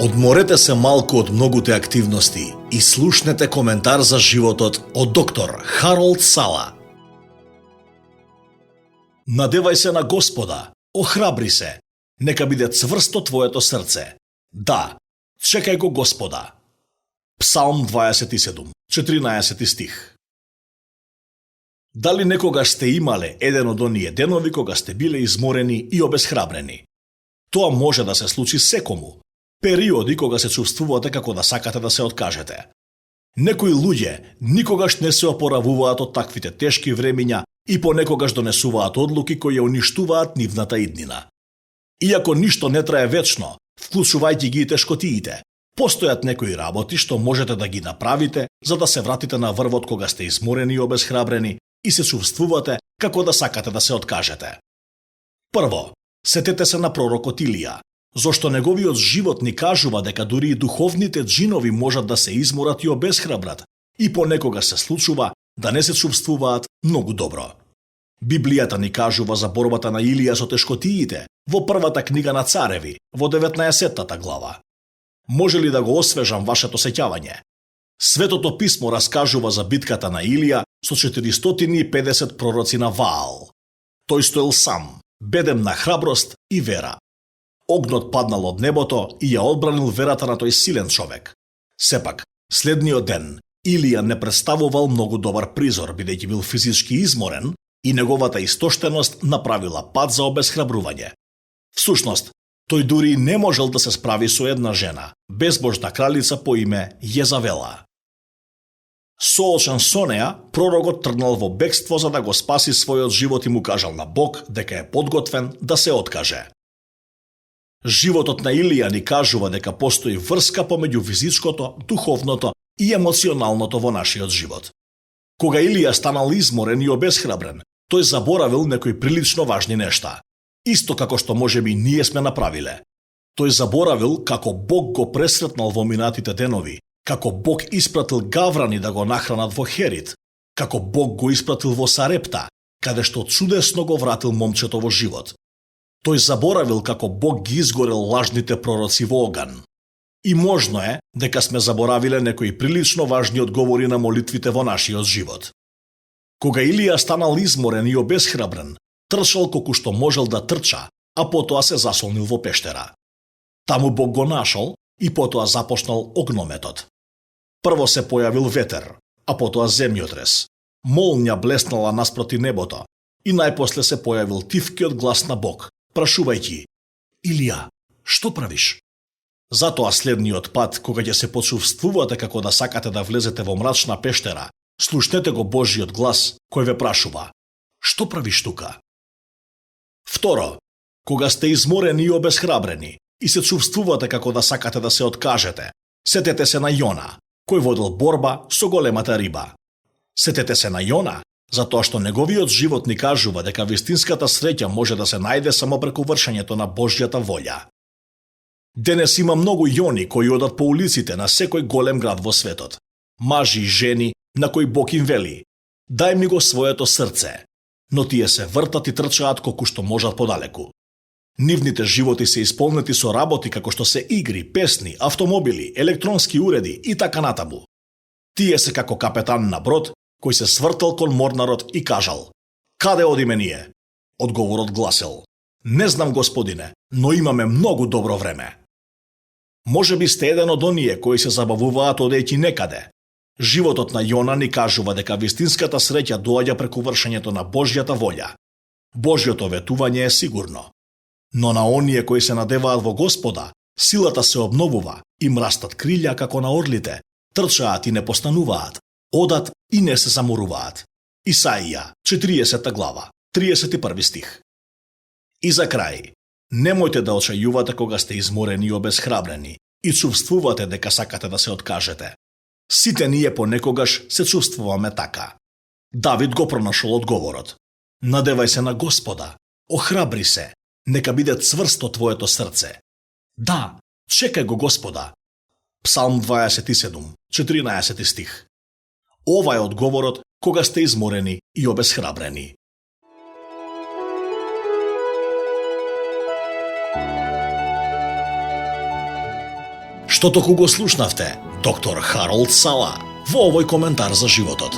Одморете се малку од многуте активности и слушнете коментар за животот од доктор Харолд Сала. Надевај се на Господа, охрабри се, нека биде цврсто твоето срце. Да, чекај го Господа. Псалм 27, 14 стих. Дали некогаш сте имале еден од оние денови кога сте биле изморени и обесхрабрени? Тоа може да се случи секому. Периоди кога се чувствувате како да сакате да се откажете. Некои луѓе никогаш не се опоравуваат од таквите тешки времиња и понекогаш донесуваат одлуки кои ја уништуваат нивната иднина. Иако ништо не трае вечно, вклучувајќи ги и тешкотиите, постојат некои работи што можете да ги направите за да се вратите на врвот кога сте изморени и обесхрабрени и се чувствувате како да сакате да се откажете. Прво, сетете се на пророкот Илија, зошто неговиот живот ни кажува дека дури и духовните джинови можат да се изморат и обесхрабрат и понекога се случува да не се чувствуваат многу добро. Библијата ни кажува за борбата на Илија со тешкотиите во првата книга на Цареви, во 19-та глава. Може ли да го освежам вашето сеќавање? Светото писмо раскажува за битката на Илија со 450 пророци на Ваал. Тој стоел сам, бедем на храброст и вера. Огнот паднал од небото и ја одбранил верата на тој силен човек. Сепак, следниот ден, Илија не представувал многу добар призор, бидејќи бил физички изморен и неговата истоштеност направила пат за обесхрабрување. Всушност, тој дури не можел да се справи со една жена, безбожна кралица по име Језавела. Соочен со неа, пророкот тргнал во бегство за да го спаси својот живот и му кажал на Бог дека е подготвен да се откаже. Животот на Илија ни кажува дека постои врска помеѓу физичкото, духовното и емоционалното во нашиот живот. Кога Илија станал изморен и обесхрабрен, тој заборавил некои прилично важни нешта. Исто како што можеби ние сме направиле. Тој заборавил како Бог го пресретнал во минатите денови, како Бог испратил гаврани да го нахранат во Херит, како Бог го испратил во Сарепта, каде што чудесно го вратил момчето во живот. Тој заборавил како Бог ги изгорел лажните пророци во оган. И можно е дека сме заборавиле некои прилично важни одговори на молитвите во нашиот живот. Кога Илија станал изморен и обесхрабрен, трчал колку што можел да трча, а потоа се засолнил во пештера. Таму Бог го нашол и потоа започнал огнометот. Прво се појавил ветер, а потоа земјотрес. Молња блеснала наспроти небото и најпосле се појавил тивкиот глас на Бог, прашувајќи: Илија, што правиш? Затоа следниот пат, кога ќе се почувствувате како да сакате да влезете во мрачна пештера, слушнете го Божиот глас кој ве прашува: што правиш тука? Второ, кога сте изморени и обесхрабрени и се чувствувате како да сакате да се откажете, сетете се на Јона, кој водел борба со големата риба. Сетете се на Јона, затоа што неговиот живот ни кажува дека вистинската среќа може да се најде само преку вршењето на Божјата волја. Денес има многу Јони кои одат по улиците на секој голем град во светот. Мажи и жени на кои Бог им вели: дај ми го своето срце. Но тие се вртат и трчаат колку што можат подалеку. Нивните животи се исполнети со работи како што се игри, песни, автомобили, електронски уреди и така натаму. Тие се како капетан на брод кој се свртал кон морнарот и кажал: каде одиме ние? Одговорот гласел: не знам, господине, но имаме многу добро време. Може би сте еден од оние кои се забавуваат одејќи некаде. Животот на Јона ни кажува дека вистинската среќа доаѓа преку вршењето на Божјата волја. Божјото ветување е сигурно. Но на оние кои се надеваат во Господа, силата се обновува, им растат крилја како на орлите, трчаат и не постануваат, одат и не се заморуваат. Исаија, 40 глава, 31 стих. И за крај, немојте да очајувате кога сте изморени и обесхрабрени и чувствувате дека сакате да се откажете. Сите ние понекогаш се чувствуваме така. Давид го пронашол одговорот: надевај се на Господа, охрабри се, нека биде цврсто твоето срце. Да, чекај го Господа. Псалм 27, 14 стих. Ова е одговорот кога сте изморени и обесхрабрени. што току го слушнавте доктор Харолд Сала во овој коментар за животот.